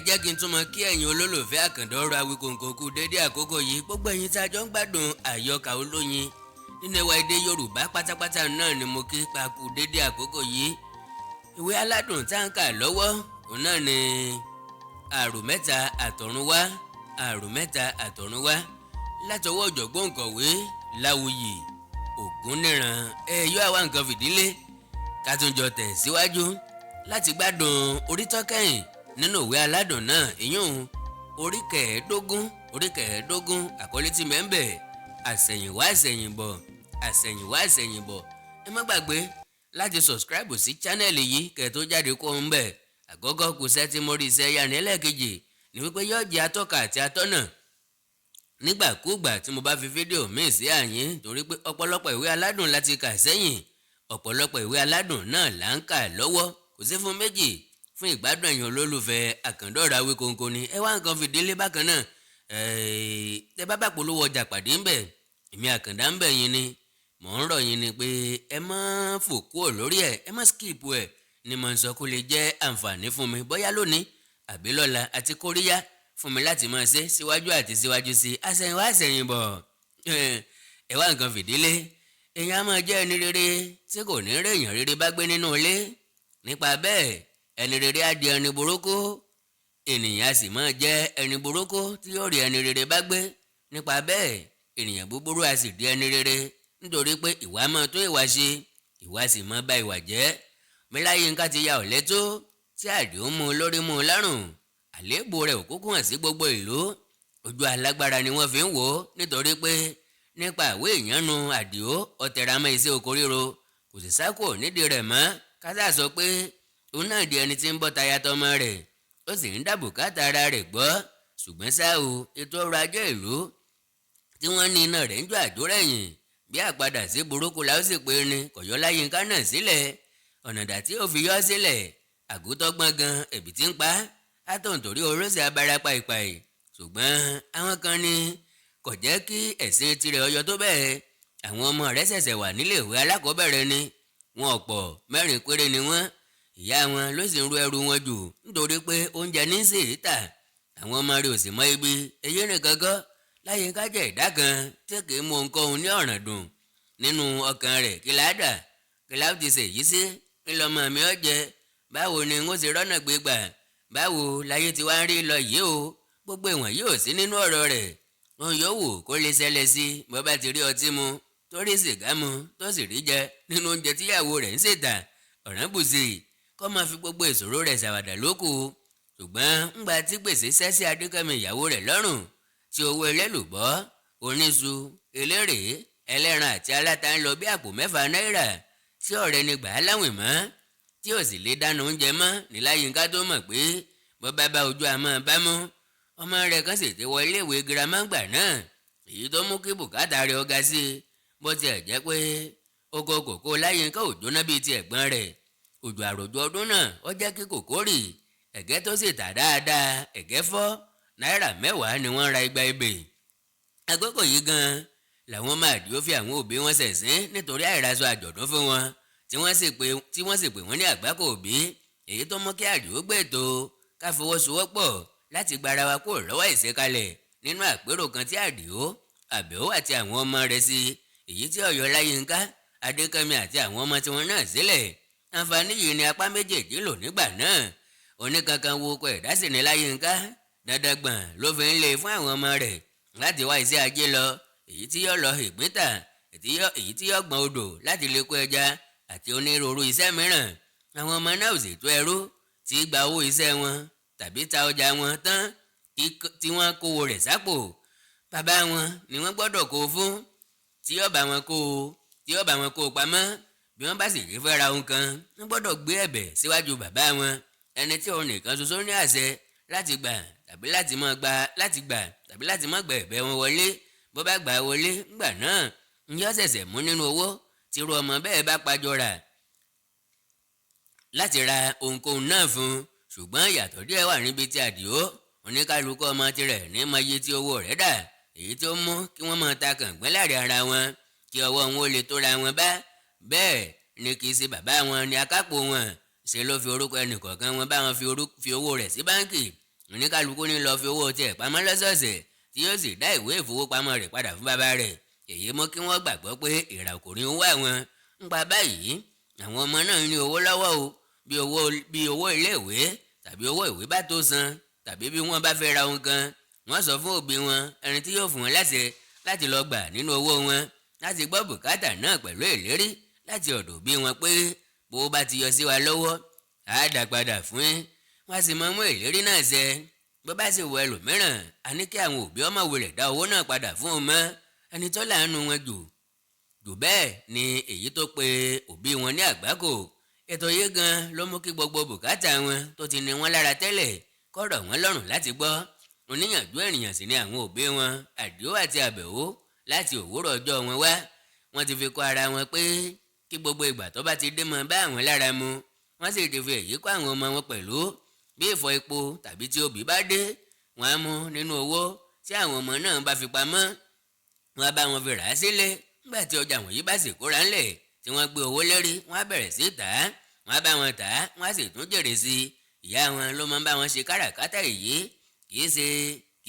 Jẹ́ kí n tún mọ kí ẹ̀yin olólùfẹ́ Àkàndá Ọ̀rọ̀ Awíkonko kú dédé àkókò yìí. Gbogbo ẹ̀yin tí a jọ ń gbádùn àyọkà olóyin nínú ẹwà èdè Yorùbá pátápátá náà ni mo kí pa kú dédé àkókò yìí. Ìwé aládùn tá à ń kà lọ́wọ́ òun náà ni Àrò Mẹ́ta Àtọ̀runwá, Àrò Mẹ́ta Àtọ̀runwá, látọwọ́ ọ̀jọ̀gbọ́n òǹkọ̀wé Láwùyí Ògúnníran. Ẹ yọ àwa nǹkan fìdílé ká tún jọ tẹ̀ síwájú láti gbádùn orí tọ́kẹ́yìn nínú ìwé aládùn náà, ìyún orí 15, orí 15. Àkọlé tí mẹ́ńbẹ̀, Àsẹ̀yìnwá Àsẹ̀yìnbọ̀, Àsẹ̀yìnwá Àsẹ̀yìnbọ̀. Ẹ má gbàgbé láti subscribe sí channel yìí kẹ́ tó jáde kó ń bẹ̀. Àkọ́kọ́ kù sẹ́ tí mo rí iṣẹ́ yá ní. Ẹlẹ́ẹ̀kejì ni wípé yóò jẹ́ atọ́ka àti atọ́nà nígbàkúùgbà tí mo bá fi fídíò míì sí àyín, torí pé ọ̀pọ̀lọpọ̀ ìwé aládùn láti kà sẹ́yìn, ọ̀pọ̀lọpọ̀ ìwé aládùn náà là ń kà lọ́wọ́. Kò sí fún méjì, fún ìgbádùn ẹ̀yin olólùfẹ́ Àkàndá Ọ̀rọ̀ Awíkonko ni. Ẹ wá nǹkan fìdílé bákan náà. Tẹ bá bá polówó ọjà pàdé ńbẹ̀, èmi Àkàndá ń bẹ̀ yín ni, mò ń rọ̀ yín ni pé ẹ má fò kúrò lórí ẹ̀, ẹ má skip ẹ̀ ni mo ń sọ, kó lè jẹ́ àǹfààní fún mi bóyá lónìí àbí lọ́la, àti kóríyá fún mi láti máa ṣe síwájú àti síwájú sí. Àsẹ̀yìnwá àsẹ̀yìnbọ̀, ẹ wá nǹkan fìdílé. Èèyàn á máa jẹ́ ẹni rere tí kò ní rí èèyàn rere bá gbé nínú ilé. Nípa bẹ́ẹ̀, ẹni rere á di ẹni burúkú. Ènìyàn á sì máa jẹ́ ẹni burúkú tí yóò rí ẹni rere bá gbé. Nípa bẹ́ẹ̀, ènìyàn búburú á sì di ẹni rere, nítorí pé ìwà máa tó ìwà ṣe, ìwà sì máa bà ìwà jẹ́. Míláyínká ti ya ọ̀lẹ tó tí Àdìó mú un lórí, mú un lọ́rùn. Àléébù rẹ̀ ò kúkú hàn sí gbogbo ìlú. Ojú alágbára ni wọ́n fi ń wò ó, nítorí pé nípa ìwé ìyànnu Àdìó ọ̀tẹ̀ramọ́ iṣẹ́ oko ríro, kò sì sá kúrò nídìí rẹ̀ mọ́. Kásá sọ pé òun náà di ẹni tí ń bọ́ taya tọmọ rẹ̀, ó sì ń dá bùkátà ara rẹ̀ gbọ́. Ṣùgbọ́n ṣá o, ètò ọrọ̀ ajé ìlú tí wọ́n ní iná rẹ̀ ń jó àjórẹ̀yìn bí àpadà sí burúkú la ó sì pé ní kọ̀yọ́ Láyínká náà sílẹ̀. Ọ̀nà dà tí ó fi yọ́ sílẹ̀? Àgùtọ́gbọ́n gan ẹ̀bì tí ń pa á tó nítorí orósì abara pàìpàì. Ṣùgbọ́n àwọn kan ní kò jẹ́ kí ẹ̀sìn tirẹ̀ ọyọ tó bẹ́ẹ̀. Àwọn ọmọ rẹ̀ ṣẹ̀ṣẹ̀ wà nílé ìwé alákọ̀ọ́bẹ̀rẹ̀ ni wọn, ọ̀pọ̀ mẹ́rin péré ni wọ́n. Ìyá wọn ló sì ń ru ẹrù wọn jù, nítorí pé oúnjẹ ní sí ìta. Àwọn ọmọ rẹ̀ ò sì mọ ibi eyín rìn kankan. Láyínká jẹ́ ìdá kan tí kì í mú ohunkóhun ní ọ̀ràn dùn nínú ọkàn rẹ̀. Kí láàdà kí láà ti ṣèyí sí? Kí lọ́mọ mi ọ jẹ? Báwo ni n ó ṣe rọ́nà gbégbà? Báwo láyé tí wàá ń rí lọ yìí o? Gbogbo ìwọ̀n yìí ò sí nínú ọ̀rọ̀ rẹ̀. Ohun yòówù kó lè ṣẹlẹ̀ sí, bó bá ti rí ọtí mu, tó rí sìgá mu, tó sì rí jẹ nínú oúnjẹ tíyàwó rẹ̀ ń ṣètà, ọ̀ràn bùsì kó máa fi gbogbo ìṣòro rẹ̀ ṣàwàdà lókù. Ṣùgbọ́n ńgbà tí gbèsè ṣẹ́ sí Adékẹ́mi ìyàwó rẹ̀ lọ́rùn, tí owó ẹlẹ́lùbọ́, oníṣu, eléré, ẹlẹ́ran àti aláta ń lọ bí àpò 6 náírà, tí ọ̀rẹ́ ni gbà á láwìn mọ́, tí ò sì lè dáná oúnjẹ mọ́, ní Láyínká tó mọ̀ pé bọ́ bá bá ojú àmọ́ bá mú. Ọmọ rẹ̀ kan sì ti wọ iléèwé girama gbà náà, èyí tó mú kí bùkátà rẹ̀ ọ̀gá sí i. Bó tiẹ̀ jẹ́ pé oko kòkó Láyínká ò jóná bíi ti ẹ̀gbọ́n rẹ̀, òjò àròjọ ọdún náà ó jẹ́ kí kòkó rì, ẹ̀gẹ́ tó sì tà dáadáa. Ẹ̀gẹ́ fọ́ náírà 10 ni wọ́n ra igba ebè. Àkókò yìí gan làwọn máa dìó fi àwọn òbí wọn ṣẹ̀sín nítorí àìraṣọ àjọ̀dún fún wọn, tí wọ́n sì pè wọ́n ní àgbákò òbí, èyí tó mú kí Àdìó gbètò ká fọwọ́sowọ́pọ̀ láti gbára wa kúrò lọ́wọ́ ìṣekalẹ̀ nínú àpérò kan tí Àdìó Àbẹ̀wò àti àwọn ọmọ rẹ̀ sí, èyí tí Ọ̀yọ́ Láyínká, Adékẹ́mi àti àwọn ọmọ tiwọn náà sílẹ̀. Àǹfààní yìí ni apá méjèèjì lò nígbà náà. Oníkankan wo ọkọ̀ ẹ̀dá sì ní Láyínká dandangbọ̀n ló fi ń lé fún àwọn ọmọ rẹ̀ láti wá iṣẹ́ ajé lọ, èyí tí yóò lọ ìgbín tà, èyí tí yóò gbọ́n odò láti lè kó ẹja àti onírúurú iṣẹ́ mìíràn. Àwọn ọmọ náà ò sì tó ẹrú tí gba owó iṣẹ́ wọn tàbí ta ọjà wọn tán tí wọ́n kówó rẹ̀ sápò. Bàbá wọn ni wọ́n gbọ́dọ̀ kó fún, tí yóò bá wọn kó pamọ́. Bí wọ́n bá sì rí fẹ́ ra ohun kan, wọ́n gbọ́dọ̀ gbé ẹ̀bẹ̀ síwájú bàbá wọn, ẹni tí òun nìkan ṣoṣo ní àṣẹ láti gbà tàbí láti má gbà, láti gbà tàbí láti má gbà ẹ̀bẹ̀ wọn wọlé. Bó bá gbà wọlé ńgbà náà ń yọ ṣẹ̀ṣẹ̀ mú nínú owó tí irú ọmọ bẹ́ẹ̀ bá pàjọ rà láti ra ohunkóhun náà fún. Ṣùgbọ́n ìyàtọ̀ díẹ̀ wà níbi tí Àdìó. Oníkálukú ọmọ tirẹ̀ ní mọ iye tí owó rẹ̀ dà, èyí tó mú kí wọ́n máa ta kàngbọ́n láàrin ara wọn kí ọwọ́ wọn ó lè tóra wọn bá. Bẹ́ẹ̀ ni kì í ṣe bàbá wọn ni akápò wọn. Ṣe ló fi orúkọ ẹnìkọ̀ọ̀kan wọn bá wọn fi owó rẹ̀ sí báǹkì. Oníkálukú ní lọ fi owó tiẹ̀ pamọ́ lọ́sọ̀ọ̀sẹ̀, tí yóò sì dá ìwé ìfowópamọ́ rẹ̀ padà fún bàbá rẹ̀. Èyí mú kí wọ́n gbàgbọ́ pé ìrà kò ní owó àwọn ń pa báyìí. Àwọn ọmọ náà ní owó lọ́wọ́ o, bí owó iléèwé tàbí owó ìwé bá tó san, tàbí bí wọ́n bá fẹ́ ra ohun kan, wọ́n sọ fún òbí wọn, ẹni tí yóò fún wọn láṣẹ láti lọ gbà nínú owó wọn láti gbọ́ bùkátà náà, pẹ̀lú ìlérí láti ọ̀dọ̀ òbí wọn pé bó bá ti yọ sí wa lọ́wọ́, á dá padà fún yín. Wọ́n sì máa mú ìlérí náà ṣẹ. Bó bá sì wọ ẹlòmíràn, a ní kí àwọn òbí ọmọ wulẹ̀ dá owó náà padà fún un mọ́. Ẹni tó láàánú wọn jù jù bẹ́ẹ̀ ni èyí tó pe òbí wọn ní àgbákò. Ètò yìí gan ló mú kí gbogbo bùkátà wọn tó ti ní wọn lára tẹ́lẹ̀ kó rọ̀ wọ́n lọ́rùn láti gbọ́. Oníyànjú ènìyàn sì ni àwọn òbí wọn, Àdìó àti Àbẹ̀wò. Láti òwúrọ̀ ọjọ́ wọn wá, wọ́n ti fi kọ́ ara wọn pé kí gbogbo ìgbà tó bá ti dé mọ́ bá àwọn lára mu. Wọ́n sì ti fi èyí kọ́ àwọn ọmọ wọn pẹ̀lú. Bí ìfọ̀ epo tàbí tí obì bá dé, wọ́n á mú nínú owó tí àwọn ọmọ náà bá fi pamọ́, wọ́n á bá wọn fi rà á sílé. Nígbà tí ọjà wọ̀nyí bá sì kóra ńlẹ̀ tí wọ́n gbé owó lérí, wọ́n á bẹ̀rẹ̀ sí tà á. Wọ́n á bá wọn tà á, wọ́n á sì tún jèrè sí i. Ìyá wọn ló máa ń bá wọn ṣe káràkátà èyí, kì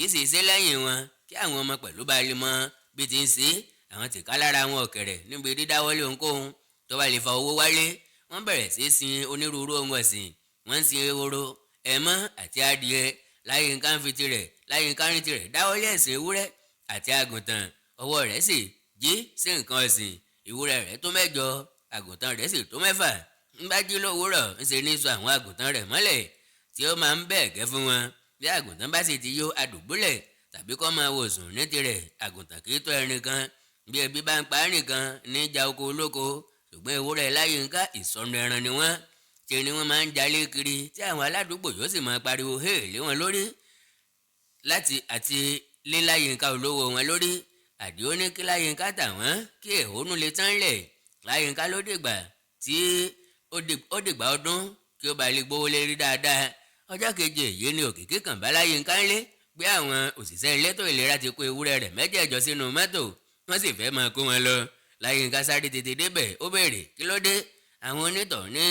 í sì ṣe lẹ́yìn wọn, kí àwọn ọmọ pẹ̀lú bá lè mọ bí ti ń ṣe. Àwọn tìka lára wọn ọ̀kẹ̀rẹ̀ níbi dídáwọ́lé ohunkóhun tó bá lè fa owó wálé. Wọ́n bẹ̀rẹ̀ sí sin onírúurú ohun ọ̀sìn. Wọ́n ń sin ehoro, ẹmọ́ àti adìẹ. Láyínká ń fi tirẹ̀, Láyínká ń tirẹ̀ dáwọ́lé ẹ̀sìn ewúrẹ́ àti àgùntàn. Ọwọ́ rẹ̀ sì jí sí nǹkan ọ̀sìn. Ewúrẹ́ rẹ̀ tó 8, àgùntàn rẹ̀ sì tó 6. Ń bá jí lówùúrọ̀, ń ṣe ní sọ àwọn àgùntàn rẹ̀ mọ́lẹ̀ tí ó máa ń bẹ́ẹ̀ gẹ́ fún wọn. Bí àgùntàn bá sì ti yó adùbúlẹ̀ tàbí kó máa wò sùn ní tirẹ̀. Àgùntàn kì í tó ẹrin kan. Bí ẹbí bá ń pa á nìkan ní ja oko olóko. Ṣùgbọ́n ewúrẹ́ Láyínká, ìsọnù ẹran ni wọ́n. Ṣe ni wọ́n máa ń jalè kiri, tí àwọn aládùúgbò yóò sì máa pariwo hey lé wọn lórí láti àti lé Láyínká olówó wọn lórí. Àdìó ní kí Láyínká tà wọ́n kí ẹ̀hónú lè tán lẹ̀. Láyínká ló dìgbà tí ó dìgbà ọdún kí ó bá lè gbówó lérí dáadáa. Ọjọ́ keje èyí ni òkìkí kàn bá Láyínká ńlé pé àwọn òṣìṣẹ́ elétò ìlera ti kó ewúrẹ́ rẹ̀ mẹ́jẹ̀ẹ̀jọ sínú mọ́tò, wọ́n sì fẹ́ máa kó wọn lọ. Láyínká sáré tètè débẹ̀. Ó béèrè kí ló dé. Àwọn onítọ̀ ní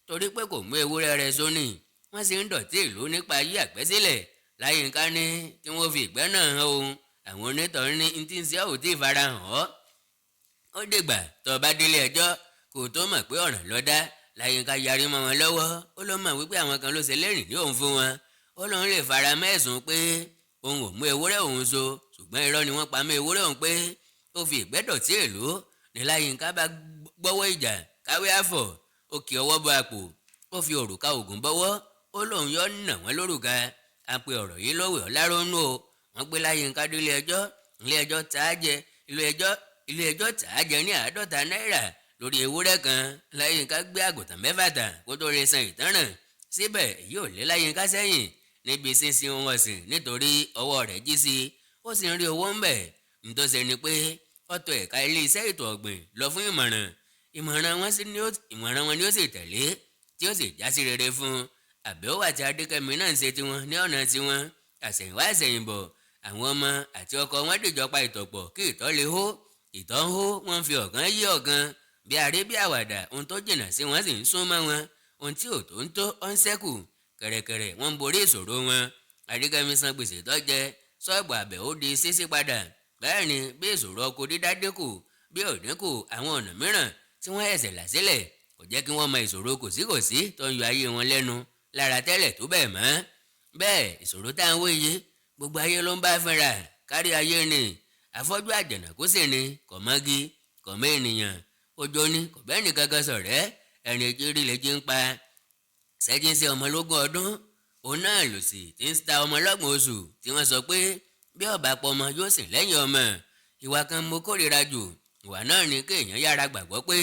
torí pé kò mú ewúrẹ́ rẹ̀ sóní, wọ́n sì ń dọ̀tí ìlú nípa yí àgbẹ́ sílẹ̀. Láyínká ní kí wọ́n fi ìgbẹ́ náà hàn òun. Àwọn onítọ̀ ní n tí ń ṣe ò tí ì farahàn ọ́, ó dìgbà tó bá délé ẹjọ́ kò tó mọ̀ pé ọ̀ràn ló dá. Láyínká yarí mọ́ wọn lọ́wọ́. Ó ló mọ̀ wípé àwọn kan ló ṣe lẹ́rìn ní òun fún wọn. Ó lóun lè fara mẹ́sùn pé òun ò mú ewúrẹ́ òun so, ṣùgbọ́n irọ́ ni wọ́n pa mọ́ ewúrẹ́ òun pé ó fi ìgbẹ́ dọ̀tí ìlú. Ní Láyínká bá gbọ́wọ́ ìjà káwé àfọ̀, ó kì ọwọ́ bọ àpò, ó fi òrùka ògùn bọ́wọ́. Ó lóun yọ nà wọ́n lórùka. Àpè ọ̀rọ̀ yìí lówè ọ̀làrónú o. Wọ́n gbé Láyínká délé ẹjọ́. Ilé ẹjọ́ tá a jẹ ilé ẹjọ́ tà á jẹ ní 50 náírà lórí ewúrẹ́ kan. Láyínká gbé àgùntàn 6 tà kó tó lè san ìtanràn. Síbẹ̀, èyí ò lé Láyínká sẹ́yìn níbi sísin ohun ọ̀sìn, nítorí ọwọ́ rẹ̀ jí sí i, ó sì ń rí owó ń bẹ̀. Nítòsí ni pé ó tọ̀ ẹ̀ka ilé iṣẹ́ ètò ọ̀gbìn lọ fún ìmọ̀ràn. Ìmọ̀ràn wọn ni ó sì tẹ̀lé, tí ó sì já sí rere fún un. Àbẹ̀wò àti Adékẹ́mi náà ń ṣe tiwọn ní ọ̀nà tiwọn. Àṣẹ̀yìnwá àṣẹ̀yìnbọ̀, àwọn ọmọ àti ọkọ wọn dìjọ pa ìtọ̀ pọ̀ kí ìtọ̀ lè hó. Ìtọ̀ ń hó, wọ́n fi ọ̀kan yí ọ̀kan bí aré bí àwàdà. Ohun tó jìnnà sí wọn sì ń sún mọ́ wọn, ohun tí ò tó ń tó ó ń ṣẹ́kù. Kẹ̀rẹ̀kẹ̀rẹ̀, wọ́n ń borí ìṣòro wọn. Adékẹ́mi san gbèsè tó jẹ, ṣọ́ọ̀bù Àbẹ̀wò di ṣíṣí padà. Bẹ́ẹ̀ ni bí ìṣòro ọkọ̀ dídá dínkù bí ò dínkù, àwọn ọ̀nà mìíràn tí wọ́n ẹ̀sẹ̀ là sílẹ̀ kò jẹ́ kí wọ́n mọ ìṣòro kòsíkòsí tó ń yọ ayé wọn lẹ́nu lára tẹ́lẹ̀ tó bẹ́ẹ̀ mọ́. Bẹ́ẹ̀, ìṣòro tá à ń wé yìí, gbogbo ayé ló ń bá fínra, kárí ayé ni. Àfọ́jú àjànàkú sì ni, kò mọ́gi, kò mọ ènìyàn, ojo ni, kò bẹ́ẹ̀ nìkan kan sọ̀rẹ́. Ẹ̀rìn èjì lè jí ń pa ṣẹ́jí ń ṣe ọmọ lógún ọdún, òun náà lòsì tí ń ta ọmọ lọ́gbọ̀n oṣù, tí wọ́n sọ pé bí ọba pọmọ yóò sìn lẹ́yìn ọmọ. Ìwà kan mo kórìíra jù. Ìwà náà ni kéèyàn yára gbàgbọ́ pé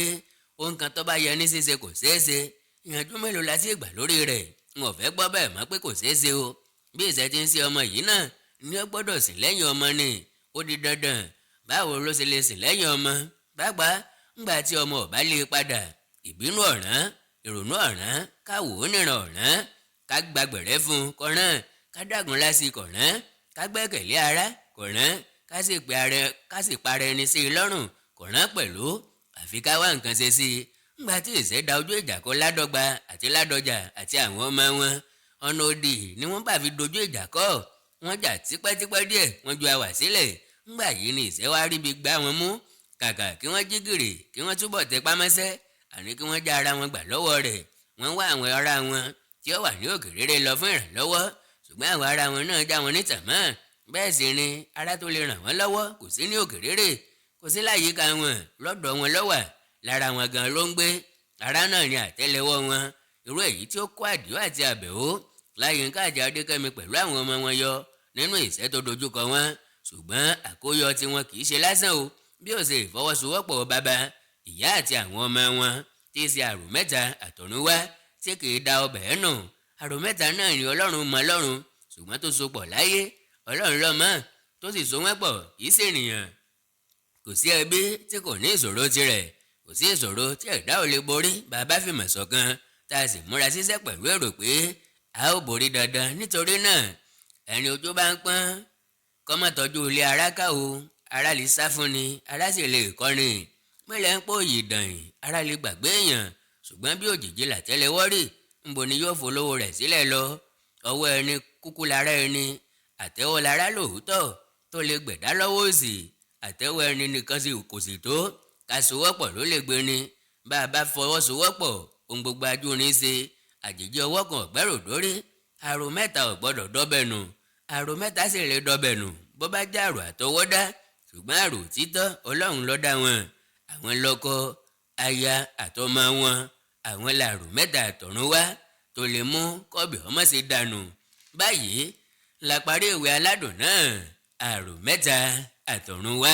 ohun kan tó bá yẹ ní ṣíṣe kò ṣeé ṣe. Ìyànjú mélòó la sì gbà lórí rẹ̀? N ò fẹ́ gbọ́ bẹ́ẹ̀ mọ́ pé kò ṣeé ṣe o. Bí ìṣẹ́ ti ń ṣe ọmọ yìí náà ni ó gbọ́dọ̀ sìn lẹ́yìn ọmọ ni, ó di dandan. Báwo ló ṣe lè sìn lẹ́yìn ọmọ pàápàá ńgbà tí ọmọ ò bá lè padà? Ìbínú ọ̀ràn, ìrònú ọ̀ràn, ká wò ó níran ọ̀ràn, ká gbàgbẹ̀rẹ́ fún un kọ̀ràn, ká dàgùn lásì kọ̀ràn, ká gbẹ́kẹ̀lé ara kọ̀ràn, ká sì para ẹni sí i lọ́rùn kọ̀ràn pẹ̀lú. Àfi ká wá nǹkan ṣe sí i. Ńgbà tí ìṣẹ́ da ojú ìjà kọ Ládọ́gba àti Ládọjà àti àwọn ọmọ wọn. Ọ̀nà òdì ni wọ́n bá fi dojú ìjà kọ́. Wọ́n jà tipẹ́tipẹ́ díẹ̀, wọ́n ju àwà sílẹ̀. Ńgbà yìí ni ìṣẹ́ wá ríbi gbá wọn mú. Kàkà kí wọ́n jí gìrì, kí wọ́n túbọ̀ tẹpá mọ́ṣẹ́, àní kí wọ́n já ara wọn gbà lọ́wọ́ rẹ̀, wọ́n wá àwọn ará wọn tí ó wà ní òkè rere lọ fún ìrànlọ́wọ́. Ṣùgbọ́n àwọn ará wọn náà já wọn ní tàmá. Bẹ́ẹ̀ sì ni ará tó lè ràn wọ́n lọ́wọ́ kò sí ní òkè rere, kò sí láyìíká wọn. Lọ́dọ̀ wọn lọ́wà, lára wọn gan ló ń gbé. Ará náà ní àtẹ́lẹwọ́ wọn, irú èyí tí ó kó Àdìó àti Àbẹ̀wò, Láyínká àti Adékẹ́mi pẹ̀lú àwọn ọmọ wọn yọ nínú ìṣẹ́ tó dojúkọ wọn. Ṣùgbọ́n àkóyọ tiwọn kì í ṣe lásán o, bí ó ṣe ìfọwọ́sowọ́pọ̀ bàbá, ìyá àti àwọn ọmọ wọn, tí í ṣe àrò mẹ́ta àtọ̀runwá tí kì í da ọbẹ̀ nù. Àrò mẹ́ta náà ni Ọlọ́run mọ lọ́run, ṣùgbọ́n tó so pọ̀ láyé, Ọlọ́run lọ́mọ tó sì so wọ́n pọ̀, kì í ṣènìyàn. Kò sí ẹbí tí kò ní ìṣòro tirẹ̀, kò sí ìṣòro tí ẹ̀dá ò lè borí. Bàbá fìmọ̀ ṣọ̀kan, tá a sì múra ṣiṣẹ́ pẹ̀lú èrò pé a ó borí dandan. Nítorí náà, ẹni ojú bá ń pọ́n kó má tọ́jú ilé ara ká o. Ara lè sá fún ni, ara sì lè kọ́ni mẹ́lẹ̀ ń pò yìí dàn, ara lè gbàgbé èèyàn. Ṣùgbọ́n bí òjìji làtẹ́lẹwọ́ rí, ńbo ni yóò folówó rẹ̀ sílẹ̀ lọ? Ọwọ́ ẹni kúkú lára ẹni, àtẹ́wọ́ lára lóòótọ́ tó lè gbẹ̀dá lọ́wọ́ òsì. Àtẹ́wọ́ ẹni nìkan sì kò sì tó, ká sowọ́pọ̀ ló lè gbé ni. Bá a bá fọwọ́sowọ́pọ̀, ohun gbogbo ajúrin ṣe. Àjèjì ọwọ́ kan ọ̀gbẹ́rò dórí. Àrò mẹ́ta ò gbọ́dọ̀ dọ́bẹ̀ nù. Àrò mẹ́ta sì lè dọ́bẹ̀ nù bó bá jẹ́ àrò àtọwọ́dá, ṣùgbọ́n àrò títọ́, Ọlọ́run ló dá wọn. Àwọn lọ́kọ, aya àtọmọ wọn, àwọn làrò mẹ́ta àtọ̀run wá tó lè mú kọ́bì ọmọ ṣe dànù. Báyìí la parí ìwé aládùn náà, Àrò Mẹ́ta Àtọ̀run Wá,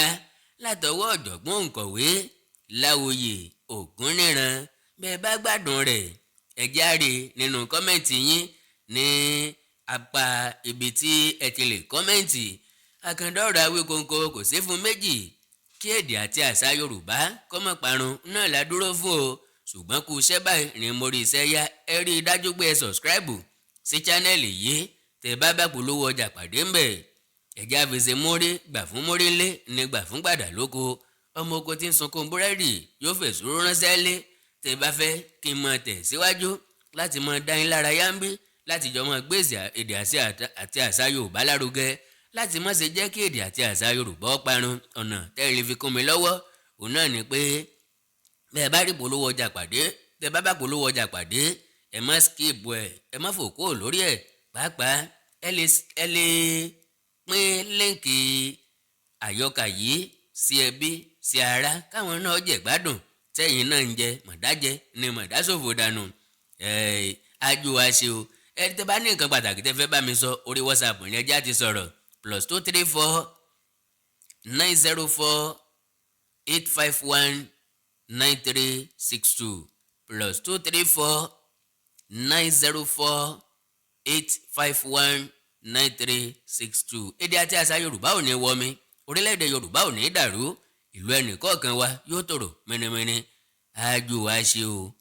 látọwọ́ ọ̀jọ̀gbọ́n òǹkọ̀wé Láwòye Ògúnníran. Bẹ́ẹ̀ bá gbádùn rẹ̀, ẹ járe nínú comment yín ní apá ibi tí ẹ ti lè comment. Àkàndá ọ̀rọ̀ Awíkonko kò sí fún méjì, kí èdè àti àṣà Yorùbá kó má parun náà la dúró fún o. Ṣùgbọ́n kú iṣẹ́ báyìí ní mo rí iṣẹ́ yá. Ẹ rí i dájú pé ẹ subscribe sí channel yìí. Tẹ bá bá polówó ọjà pàdé ńbẹ̀, ẹ̀já fèsì mórí gbà fún mórí ńlé ní gbà fún gbàdà lóko. Ọmọ oko tí ń sunkún búrẹ́dì yóò fèsì ránṣẹ́ lé. Tẹ bá fẹ́ kí n máa tẹ̀ síwájú láti máa dá yín lára yá ń bí, láti jọ máa gbé èdè àti àṣà Yorùbá lárugẹ, láti má ṣe jẹ́ kí èdè àti àṣà Yorùbá ó parun, ọ̀nà tẹ́lẹ̀ fi kún mi lọ́wọ́ òun náà ni pé bẹ́ẹ̀ bá rí polówó ọjà pàdé, tẹ́ bá bá polówó ọjà pàdé, ẹ má skip ẹ, ẹ má fò kúrò lórí ẹ̀. Pàápàá, ẹ lè pín link àyọkà yìí sí ẹbí, sí ará, káwọn náà jẹ gbádùn tẹ́yìn náà ń jẹ. Mọ̀dájẹ ni mọ̀dásòfò dànù. Ajú wa ṣe o. Ẹ tẹ́ bá ní nǹkan pàtàkì tẹ́ fẹ́ bá mi sọ, orí WhatsApp ní ẹjẹ́ àti sọ̀rọ̀: +234 904 851 9362, +234 904 851 9362. Èdè àti àṣà Yorùbá ò ní wọmi, orílẹ̀-èdè Yorùbá ò ní dàrú, ìlú ẹnì kọ̀ọ̀kan wa yóò tòrò mẹ́nẹ́mẹ́nẹ́. Ájú wa ṣe o.